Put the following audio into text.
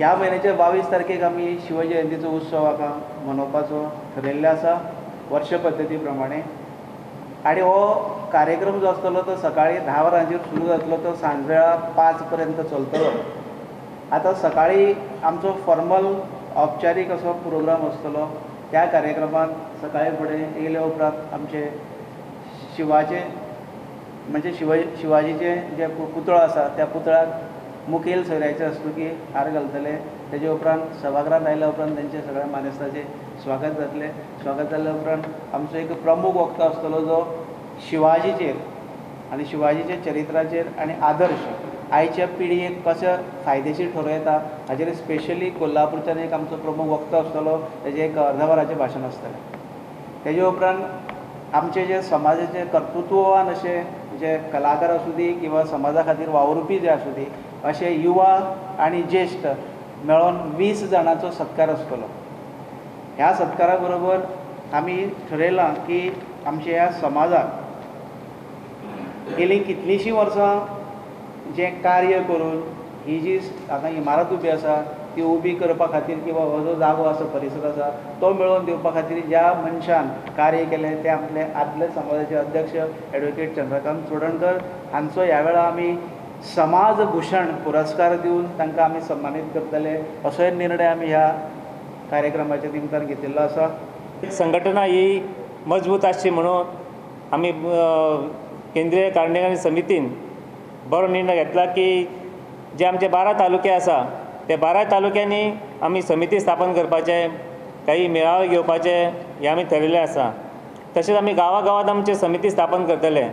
ह्या म्हयन्याच्या 22 तारखेक आमी शिवजयंतीचो उत्सव हांगा मनोवपाचो ठरयल्लो आसा वर्ष पद्दती प्रमाणे. आनी हो कार्यक्रम जो आसतलो तो सकाळी 10 वरांचेर सुरू जातलो, तो सांजवेळा 5 पर्यंत चलतलो. आतां सकाळी आमचो फॉर्मल औपचारीक असो प्रोग्राम आसतलो. त्या कार्यक्रमांत सकाळी फुडें येयल्या उपरांत आमचे शिवाचे म्हणजे शिवाजीचे जे पुतळो आसा त्या पुतळ्याक मुखेल सोयऱ्याचे हस्तुकी हार घालतले. तेजे उपरांत सभागृहांत आयल्या उपरांत तेंचे सगळ्या मानेस्तांचें स्वागत जातलें. स्वागत जाल्या उपरांत आमचो एक प्रमुख वक्तो आसतलो जो शिवाजीचेर आनी शिवाजीच्या चरित्राचेर आनी आदर्श आयच्या पिळगेक कशें फायदेशीर ठरोवं येता हाचेर स्पेशली कोल्हापूरच्यान एक आमचो प्रमुख वक्तो आसतलो. तेजें एक अर्द वराचें भाशण आसतलें. तेजे उपरांत आमचे जे समाजाचे कर्तृत्ववान अशे जे कलाकार आसूं दी किंवा समाजा खातीर वावुरपी जे आसूं दी अशे युवा आनी ज्येश्ठ मेळोन 20 जाणांचो सत्कार आसतलो. ह्या सत्कारा बरोबर आमी ठरयलां की आमच्या ह्या समाजाक गेलीं कितलींशीं वर्सां जें कार्य करून ही जी हांगा इमारत उबी आसा ती उबी करपा खातीर किंवा हो जो जागो आसा परिसर आसा तो मेळोवन दिवपा खातीर ज्या मनशान कार्य केलें ते आपले आदले समाजाचे अध्यक्ष एडवोकेट चंद्रकांत चोडणकर हांचो ह्या वेळार आमी समाजभूषण पुरस्कार दिवन तांकां आमी सन्मानीत करतले असोय निर्णय आमी ह्या कार्यक्रमाच्या निमतान घेतिल्लो आसा. संघटना ही मजबूत आसची म्हणून आमी केंद्रीय कार्यकारी समितीन बरो निर्णय घेतला की जे आमचे 12 तालुके आसा ते 12 तालुक्यांनी आमी समिती स्थापन करपाचे, काही मेळावे घेवपाचे हे आमी थरयल्ले आसा. तशेंच आमी गांवागांवांत आमचे समिती स्थापन करतले.